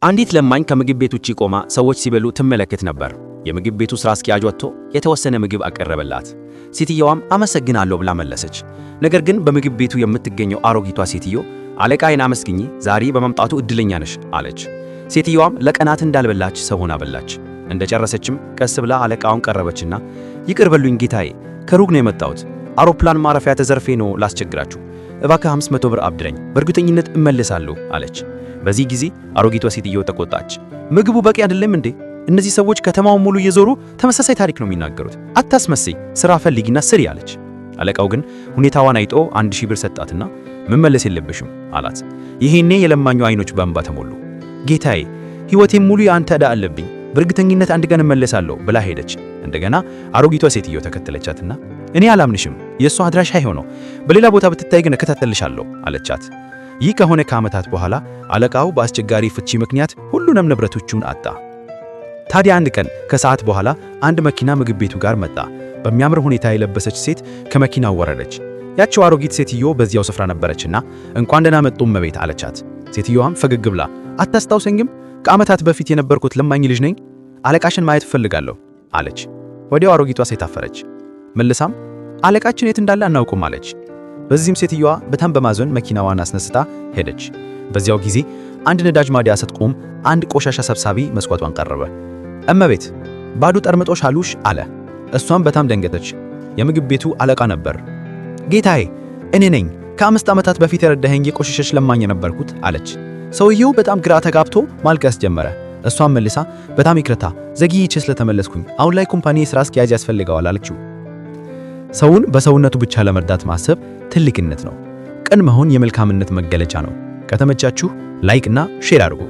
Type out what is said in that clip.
አንዲት ለማኝ ከምግብ ቤት ውጪ ቆማ ሰዎች ሲበሉ ትመለከት ነበር። የምግብ ቤቱ ሥራ አስኪያጅ ወጥቶ የተወሰነ ምግብ አቀረበላት። ሴትየዋም አመሰግናለሁ ብላ መለሰች። ነገር ግን በምግብ ቤቱ የምትገኘው አሮጊቷ ሴትዮ አለቃዬን አመስግኚ፣ ዛሬ በመምጣቱ እድለኛ ነሽ አለች። ሴትየዋም ለቀናት እንዳልበላች ሰው ሆና በላች። እንደጨረሰችም ቀስ ብላ አለቃውን ቀረበችና ይቅር በሉኝ ጌታዬ፣ ከሩቅ ነው የመጣሁት። አውሮፕላን ማረፊያ ተዘርፌ ነው ላስቸግራችሁ። እባክህ 500 ብር አብድረኝ፣ በእርግጠኝነት እመልሳለሁ አለች። በዚህ ጊዜ አሮጊቷ ሴትዮ ተቆጣች። ምግቡ በቂ አይደለም እንዴ? እነዚህ ሰዎች ከተማውን ሙሉ እየዞሩ ተመሳሳይ ታሪክ ነው የሚናገሩት። አታስመስይ፣ ስራ ፈልጊና ስሪ አለች። አለቃው ግን ሁኔታዋን አይቶ 1000 ብር ሰጣትና መመለስ የለብሽም አላት። ይሄኔ የለማኙ አይኖች በእንባ ተሞሉ። ጌታዬ፣ ሕይወቴን ሙሉ የአንተ ዕዳ አለብኝ፣ በእርግጠኝነት አንድ ቀን እመለሳለሁ ብላ ሄደች። እንደገና አሮጊቷ ሴትዮ ተከተለቻትና እኔ አላምንሽም፣ የእሷ አድራሻ ይኸው፣ በሌላ ቦታ ብትታይ ግን እከታተልሻለሁ አለቻት። ይህ ከሆነ ከዓመታት በኋላ አለቃው በአስቸጋሪ ፍቺ ምክንያት ሁሉንም ንብረቶቹን አጣ። ታዲያ አንድ ቀን ከሰዓት በኋላ አንድ መኪና ምግብ ቤቱ ጋር መጣ። በሚያምር ሁኔታ የለበሰች ሴት ከመኪናው ወረደች። ያቸው አሮጊት ሴትዮ በዚያው ስፍራ ነበረችና እንኳን ደህና መጡ እመቤት አለቻት። ሴትዮዋም ፈገግ ብላ አታስታውሰኝም? ከዓመታት በፊት የነበርኩት ለማኝ ልጅ ነኝ። አለቃሽን ማየት እፈልጋለሁ አለች። ወዲያው አሮጊቷ ሴት አፈረች። መልሳም አለቃችን የት እንዳለ አናውቅም አለች። በዚህም ሴትዮዋ በጣም በማዘን መኪናዋን አስነስታ ሄደች። በዚያው ጊዜ አንድ ነዳጅ ማደያ ስትቆም አንድ ቆሻሻ ሰብሳቢ መስኮቷን ቀረበ። እመቤት፣ ባዶ ጠርሙሶች አሉሽ አለ። እሷም በጣም ደንገጠች። የምግብ ቤቱ አለቃ ነበር። ጌታዬ፣ እኔ ነኝ፣ ከ5 ዓመታት በፊት የረዳኸኝ የቆሸሸች ለማኝ የነበርኩት አለች። ሰውየው በጣም ግራ ተጋብቶ ማልቀስ ጀመረ። እሷም መልሳ በጣም ይቅርታ ዘግይቼ ስለተመለስኩኝ አሁን ላይ company ስራ አስኪያጅ ያስፈልገዋል አለችው። ሰውን በሰውነቱ ብቻ ለመርዳት ማሰብ ትልቅነት ነው። ቅን መሆን የመልካምነት መገለጫ ነው። ከተመቻችሁ like እና share አድርጉ።